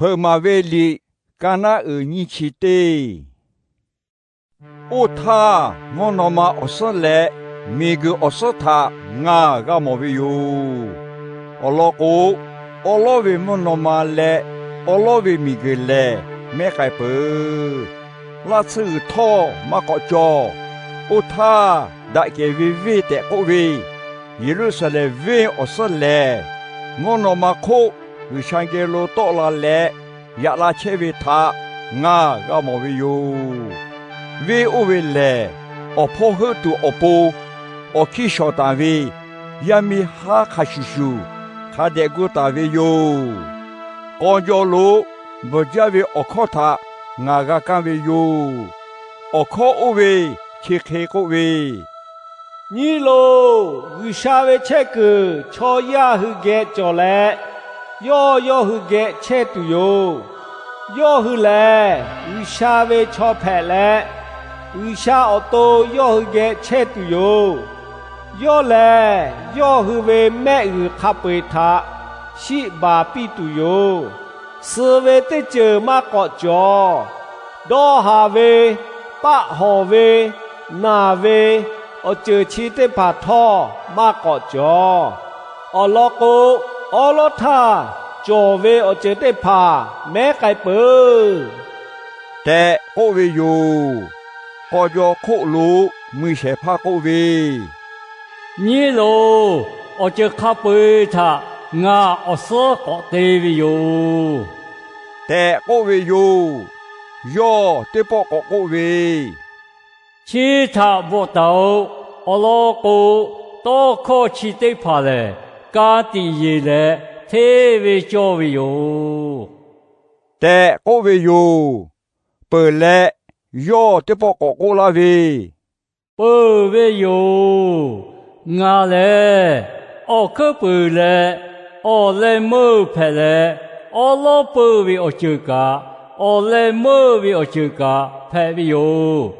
Hpeuꞈ maˍ ve liꞈ ka naˉ uiˍ nyiˇ chi teˇ. Oˇ htaˇ, mvuhˇ naw ma awˬ suhˉ leh miˬguiˬ awˬ suhˉ htaꞈ ngaˬ g'a mawˬ ve yoˬ. Awˬ lawn k'o, awˉ lawˉ ve mvuhˇ naw ma leh awˉ lawˉ ve miˬguiˬ lehˬ mehˉ k'ai peuˬ. Laˇ tsuhˇ g'uiˬ htawˇ maˇ k'awꞈ cawˬ. Oˇ htaˇ, daꞈ kehˬ ve venˇ tehꞈ k'oˆ ve Yeˍruˆsaˍlehnˍ venˇ awˬ suhˉ lehˬ, mvuhˇ naw ma hk'oˆ G'uiˬsha geh lo tawˆ la leh yaꞈ la chehˇ ve htaꞈ ngaˬ g'a mawˬ ve yoˬ. Venˇ oˇ ve lehˬ, awˬ hpawˇ heuˆ tuˬ awˬ pon awˬ hkiˇ shawˍ taˍ ve, yaˇ miˇ haˉ hk'a shuˍ shuˍ hk'a dehꞈ gu taˍ ve yoˬ. K'aw jaw lo bvuhˬ jaˇ ve awˬ hkawˇ htaꞈ ngaˬ g'a kaˇ ve yoˬ. Awˬ hkawˇ oˇ ve chi hk'e k'oˆ ve, Nyi loˬ, G'uiˬsha ve chehˇ kuiˬ chaw yaˇ hui geh cawˬ leh, yawˇ yawˇ hui geh chehˇ tuˬ yoˬ. Yawˇ hui lehˬ, G'uiˬsha ve chaw hpehꞈ leh, G'uiˬsha awˬ to yawˇ hui geh chehˇ tuˬ yoˬ. Yawˇ lehˬ, yawˇ hui ve mehˆ g'uiˬ hk'a peu-eˬ htaꞈ shiˆ baˬ piˇ tuˬ yoˬ. Suh ve teˇ ceuˬ maˇ k'awꞈ cawˬ. Dawˇ haˍ ve, paˆ hawˬ ve, naˬ ve, awˬ ceuˬ chi teˇ hpaˍ htawˇ maˇ k'awꞈ cawˬ. Awˬ lawn k'o, awˉ lawˉ htaˇ cawˬ ve awˬ ceuˬ teˇ hpaˍ mehˉ k'ai peuˬ tehꞈ k'oˆ ve yoˬ. K'aw jaw hk'oˆ lo mui shehˍ hpaˇ k'oˆ ve, Nyi loˬ, awˬ ceuˬ hk'a peu-eˬ htaꞈ ngaˬ awˬ suhˉ k'awꞈ te ve yoˬ tehꞈ k'oˆ ve yoˬ. Yawˇ teˇ pawˆ k'awꞈ k'oˆ ve, Chi htaꞈ bvuhꞈ taˍ-oꞈ. Awˬ lawn k'o, tawˇ hkawˇ chi teˇ hpaˍ lehˬ, ka tiꞈ yeˬ leh hteˇ ve cawˇ ve yoˬ tehꞈ k'oˆ ve yoˬ. Peuˬ leh, yawˇ teˇ pawˆ k'awꞈ k'oˆ laˇ ve, Peuˬ ve yoˬ. Ngaˬ lehˬ, awˬ hkuiˉ puiˍ leh awˬ leh meuˇ hpehꞈ leh, awˉ lawˉ peuˇ ve awˬ ceuˬ kaꞈ, awˬ leh meuˇ ve awˬ ceuˬ kaꞈ hpehꞈ ve yoˬ.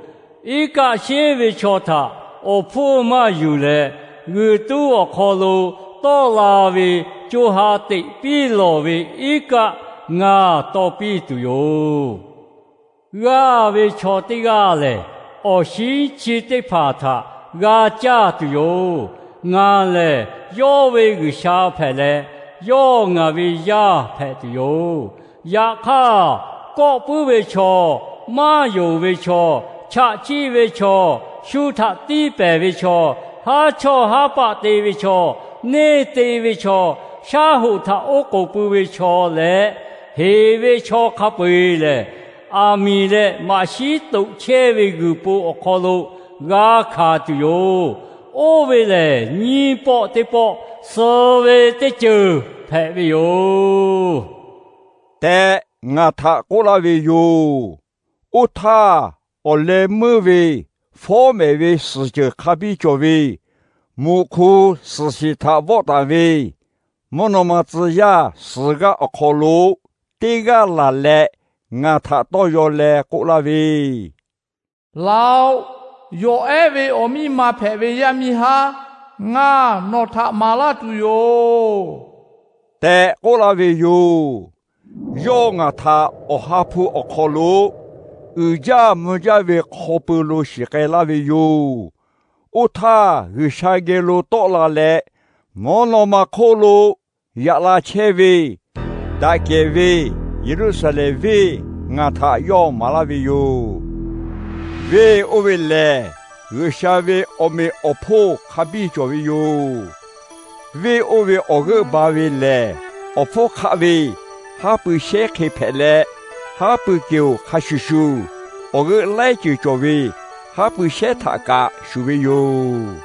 Iˉ kaˆ sheˉ ve chaw htaꞈ awˬ hpfuhˇ maˇ yuˬ leh, g'uiˬ tuˉ awˬ hk'aw lo tawˆ la ve co ha teꞈ piˇ lawˬ ve iˉ kaˆ ngaˬ taw piˇ tuˬ yoˬ. G'aˇ ve chaw teˇ g'aˇ lehˬ, awˬ shinˉ chi teˇ hpaˍ htaꞈ g'a caˇ tuˬ yoˬ. Ngaˬ lehˬ, yawˇ ve G'uiˬsha hpehꞈ leh, yawˇ ngaˬ ve yaˇ hpehꞈ tuˬ yoˬ. Yaꞈ hk'aˇ, kawˆ puiˉ ve chaw, maˇ yonˍ ve chaw, chaꞈ chiˆ ve chaw, shu htaꞈ tiˇ pehˍ ve chaw, haˉ chawˇ haˉ paˆ te ve chaw, neˇ te ve chaw, shaˉ hoꞈ htaꞈ oˉ k'oˍ pui ve chaw leh, heˍ ve chaw hk'a peu-eˬ lehˬ, aˬ miˍ leh maꞈ shiˉ toꞈ chehˇ ve g'uiˬ po awˬ hk'aw lo g'a hkanˍ tuˬ yoˬ. Oˇ ve lehˬ, nyiˇ pawˆ teˇ pawˆ suh ve teˇ ceuˬ hpehꞈ ve yoˬ tehꞈ ngaˬ htaꞈ k'oˆ laˇ ve yoˬ. Oˇ htaˇ, awˬ leh meuˇ ve fawˉ mehˍ ve suhˍ ceuˬ hk'a biˇ cawˬ ve, muꞈ hk'u suhˍ shiˍ htaꞈ vawˆ taˍ ve mvuhˇ naw ma tcuh yaˇ suhˍ g'aˇ awˬ hk'aw lo teˇ g'aˇ laˬ leh ngaˬ htaꞈ tawˇ yaw leh k'oˆ laˇ ve, Laˬ-oꞈ. Yawˬ ehˉ ve awˬ miˇ ma hpehꞈ ve yaˇ miˇ haˉ ngaˬ nawˬ htaꞈ maˍ laˇ tuˬ yoˬ tehꞈ k'oˆ laˇ ve yoˬ. Yawˇ ngaˬ htaꞈ awˬ ha hpu awˬ hk'aw lo uiˍ jaˇ mvuh jaˇ ve hk'aw pui lo shiˍ k'ai laˇ ve yoˬ. Oˇ htaˇ, G'uiˬsha geh lo tawˆ la leh mvuhˇ naw ma hk'oˆ lo yaꞈ la chehˇ ve, daꞈ kehˬ ve Yeˍruˆsaˍlehnˍ venˇ ngaˬ htaꞈ yawˇ maˍ laˇ ve yoˬ. Venˇ oˇ ve lehˬ, G'uiˬsha ve awˬ meꞈ awˬ hponˇ hk'a biˇ cawˬ ve yoˬ. Venˇ oˇ ve awˬ g'euˆ ba ve lehˬ, awˬ hpfuhˇ hk'aˆ ve haˉ pui shehˉ hk'e hpehꞈ leh, haˉ pui keoˬ hk'a shuˍ shuˍ, awˬ g'euˆ laiˉ ceuˬ cawˬ ve haˉ pui shehˉ htaꞈ kaꞈ shuˍ ve yoˬ.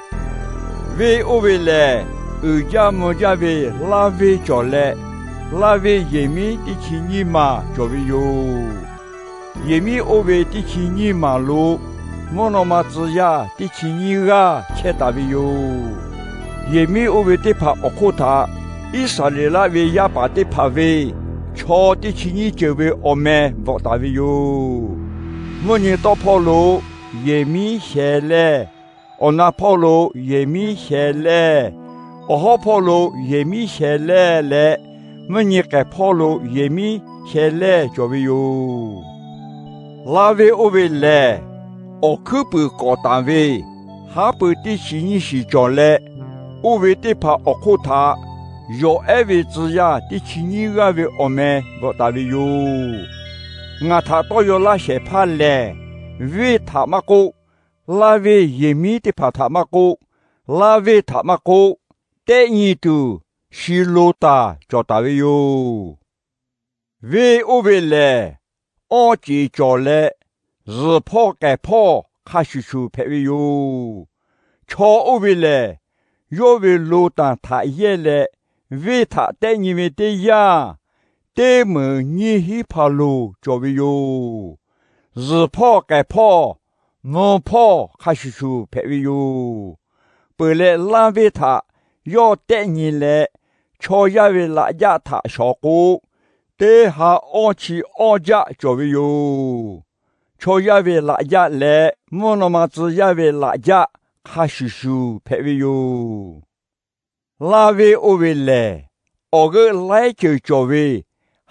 Venˇ oˇ ve lehˬ, uiˍ jaˇ mvuh jaˇ ve laˇ venˇ cawˬ leh, laˇ venˇ yehˬ miˉ teˇ chi nyiˇ maˬ cawˬ ve yoˬ. Yehˬ miˉ oˇ ve teˇ chi nyiˇ maˬ lo mvuhˇ naw ma tcuh yaˇ teˇ chi nyiˇ g'aˇ chehˇ taˍ ve yoˬ. Yehˬ miˉ oˇ ve teˇ hpaˍ awˬ hk'oˆ htaꞈ Iˉsaˍreˍlaˆ ve yaˇ paˍ teˇ hpaˍ ve chaw teˇ chi nyiˇ ceuˬ ve awˬ meh bvuhꞈ taˍ ve yoˬ. Mvuhˇ nyi tawˇ hpawˇ lo yehˬ miˉ sheh lehˇ, awˬ na hpawˇ lo yehˬ miˉ sheh lehˇ, awˬ hawˉ hpawˇ lo yehˬ miˉ sheh lehˇ leh, mvuhˇ nyi k'ehˬ hpawˇ lo yehˬ miˉ sheh lehˇ cawˬ ve yoˬ. Laˇ venˇ oˇ ve lehˬ, awˬ hkuiˉ puiˍ k'awꞈ tanˬ ve haˉ pui teˇ chi nyiˇ shiˍ cawˬ leh, oˇ ve teˇ hpaˍ awˬ hk'oˆ htaꞈ yawˬ ehˉ ve tcuh yaˇ teˇ chi nyiˇ g'aˇ ve awˬ meh bvuhꞈ taˍ ve yoˬ. Ngaˬ htaꞈ tawˇ yaw laˇ shehˍ hpaˇ lehˬ, venˇ htaꞈ maˇ k'oˆ, laˇ venˇ yehˬ miˉ teˇ hpaˍ htaꞈ maˇ k'oˆ, laˇ venˇ htaꞈ maˇ k'oˆ, tehˆ nyi tuˬ shi lo taˍ cawˬ taˍ ve yoˬ. Venˇ oˇ ve lehˬ, awˇ ceˬ cawˬ leh, zuhˬ hpawˇ k'ehˬ hpawˇ hk'a shuˍ shuˍ hpehꞈ ve yoˬ. Chaw oˇ ve lehˬ, yawˇ ve lo tanˬ htaꞈ yehˇ leh, venˇ htaꞈ tehˆ nyi ve teˇ yanˇ, teˇ meunˍ nyiˇ hinˉ hpaˍ loˬ cawˬ ve yoˬ. Zuhˬ hpawˇ k'ehˬ hpawˇ, mvuh hpawˇ hk'a shuˍ shuˍ hpehꞈ ve yoˬ. Peuˬ leh, laˇ venˇ htaꞈ yawˇ tehˆ nyi leh, chaw yaˇ ve laꞈ jaˆ htaꞈ shawˍ k'o, teˇ ha awˇ chi awˇ jaˆ cawˬ ve yoˬ. Chaw yaˇ ve laꞈ jaˆ leh mvuhˇ naw ma tcuh yaˇ ve laꞈ jaˆ hk'a shuˍ shuˍ hpehꞈ ve yoˬ. Laˇ venˇ oˇ ve lehˬ, awˬ g'euˆ laiˉ ceuˬ cawˬ ve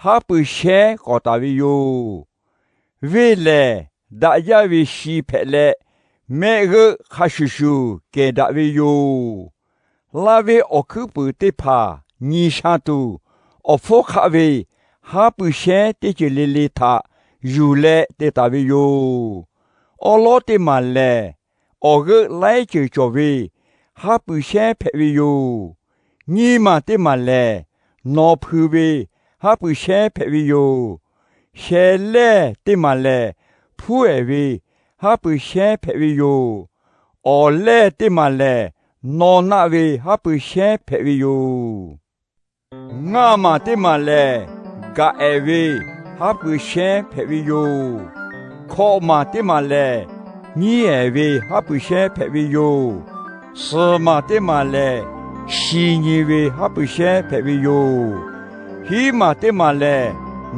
haˉ pui shehnˉ k'awꞈ taˍ ve yoˬ. Venˇ lehˬ, daꞈ jaˇ ve shi hpehꞈ leh, mehˆ g'euˆ hk'a shuˍ shuˍ kehˬ daꞈ ve yoˬ. Laˇ venˇ awˬ hkuiˉ puiˍ teˇ hpaˍ nyi sha tuˬ, awˬ hpfuhˇ hk'aˆ ve haˉ pui shehnˉ teˇ ceuˬ le le htaꞈ yuˬ leh te taˍ ve yoˬ. Awˉ lawˉ teˇ maˬ lehˬ, awˬ g'euˆ laiˉ ceuˬ cawˬ ve haˉ pui shehnˉ hpehꞈ ve yoˬ. Nyiˇ maˬ teˇ maˬ lehˬ, nawˬ hpui ve haˉ pui shehnˉ hpehꞈ ve yoˬ. Sheh lehˇ teˇ maˬ lehˬ, hpuˉ ehˍ ve haˉ pui shehnˉ hpehꞈ ve yoˬ. Awˬ lehˇ teˇ maˬ lehˬ, naw naˆ ve haˉ pui shehnˉ hpehꞈ ve yoˬ. Ngaˇ maˬ teˇ maˬ lehˬ, gaꞈ ehˍ ve haˉ pui shehnˉ hpehꞈ ve yoˬ. Hkawꞈ maˬ teˇ maˬ lehˬ, nyiˉ ehˍ ve haˉ pui shehnˉ hpehꞈ ve yoˬ. Suhˍ maˬ teˇ maˬ lehˬ, shi nyi ve haˉ pui shehnˉ hpehꞈ ve yoˬ. Hiˉ maˬ teˇ maˬ lehˬ,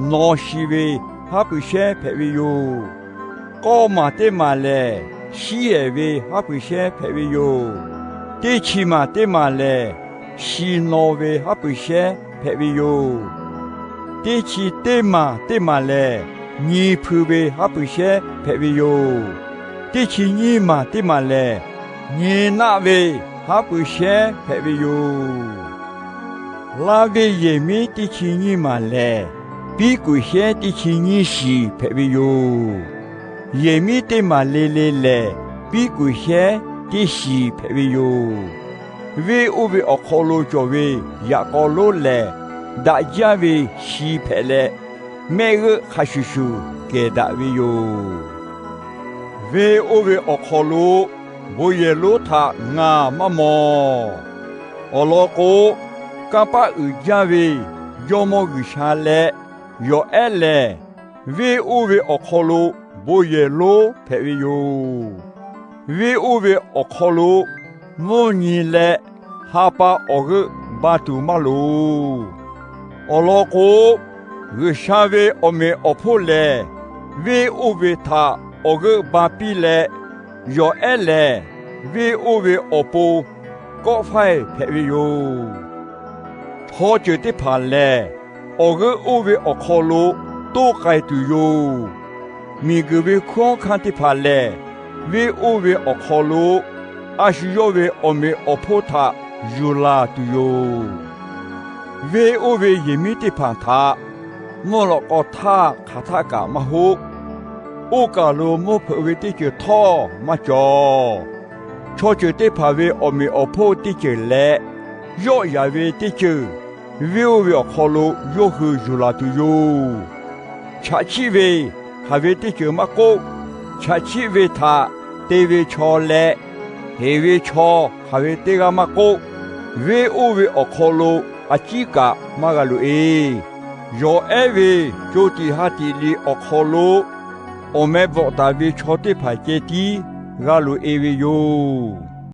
naw shi ve haˉ pui shehnˉ hpehꞈ ve yoˬ. K'awˇ maˬ teˇ maˬ lehˬ, shiˉ ehˍ ve haˉ pui shehnˉ hpehꞈ ve yoˬ. Teˇ chi maˬ teˇ maˬ lehˬ, shi naw ve haˉ pui shehnˉ hpehꞈ ve yoˬ. Teˇ chi teˇ maˬ teˇ maˬ lehˬ, nyi hpui ve haˉ pui shehnˉ hpehꞈ ve yoˬ. Teˇ chi nyiˇ maˬ teˇ maˬ lehˬ, nyi naˆ ve haˉ pui shehnˉ hpehꞈ ve yoˬ. Laˇ venˇ yehˬ miˉ teˇ chi nyiˇ maˬ lehˬ, piˉ kuiˬ shehnˉ teˇ chi nyiˇ shiˍ hpehꞈ ve yoˬ. Yehˬ miˉ teˇ maˬ le le lehˬ, piˉ kuiˬ shehnˉ teˇ shiˍ hpehꞈ ve yoˬ. Venˇ oˇ ve awˬ hk'aw lo cawˬ ve yaꞈ k'aw lonˉ lehˬ, daꞈ jaˇ ve shi hpehꞈ leh, mehˆ g'euˆ hk'a shuˍ shuˍ kehˬ daꞈ ve yoˬ. Venˇ oˇ ve awˬ hk'aw lo bon yehˬ lonˉ htaꞈ ngaˬ maˇ mawˬ. Awˬ lawn k'o, kanˇ paˆ uiˍ jaˇ ve Jawˇ mawˇ G'uiˬ sha leh yawˬ ehˉ lehˬ, venˇ oˇ ve awˬ hk'aw lo bon yehˬ lonˉ hpehꞈ ve yoˬ. Venˇ oˇ ve awˬ hk'aw lo mvuhˇ nyi leh ha pa awˬ g'euˆ ba tuˬ maˇ loˍ. Awˬ lawn k'o, G'uiˬ sha ve awˬ meꞈ awˬ hponˇ lehˬ, venˇ oˇ ve htaꞈ awˬ g'euˆ ba piˇ leh, yawˬ ehˉ lehˬ, venˇ oˇ ve awˬ pon kawˆ faiˇ hpehꞈ ve yoˬ. Chaw ceuˬ teˇ hpaˍ lehˬ, awˬ g'euˆ oˇ ve awˬ hk'aw lo toˇ k'ai tuˬ yoˬ. Miˬ guiˬ ve hkunˉ hawˉ hkanˇ teˇ hpaˍ lehˬ, venˇ oˇ ve awˬ hk'aw lo a shu yawˇ ve awˬ meꞈ awˬ hponˇ htaꞈ yuˬ laˬ tuˬ yoˬ. Venˇ oˇ ve yehˬ miˉ teˇ hpaˍ htaꞈ mvuhˇ lawꞈ k'aw htaˇ hk'aˬ htaˆ kaꞈ maˇ hoˆ. Oˇ kaˬ lo mvuhˇ hpeuꞈ ve teˇ ceuˬ htawˇ maˇ cawˬ. Chaw ceuˬ teˇ hpaˍ ve awˬ meꞈ awˬ hponˇ teˇ ceuˬ leh, yawˆ yaˍ ve teˇ ceuˬ venˇ oˇ ve awˬ hk'aw lo yawˇ hui yuˬ laˬ tuˬ yoˬ. Chaꞈ chiˆ ve hk'aˬ ve teˇ ceuˬ maˇ k'oˆ, chaꞈ chiˆ ve htaꞈ te ve chaw leh heˍ ve chaw hk'aˬ ve teˇ g'aˇ maˇ k'oˆ, venˇ oˇ ve awˬ hk'aw lo a ciˉ kaꞈ maˇ g'a loꞈ e. Yawˬ ehˉ ve co tiꞈ ha tiꞈ liꞈ awˬ hk'aw lo awˬ meh bvuhꞈ taˍ ve chaw teˇ hpaˍ ceh tiˉ g'a loꞈ e ve yoˬ.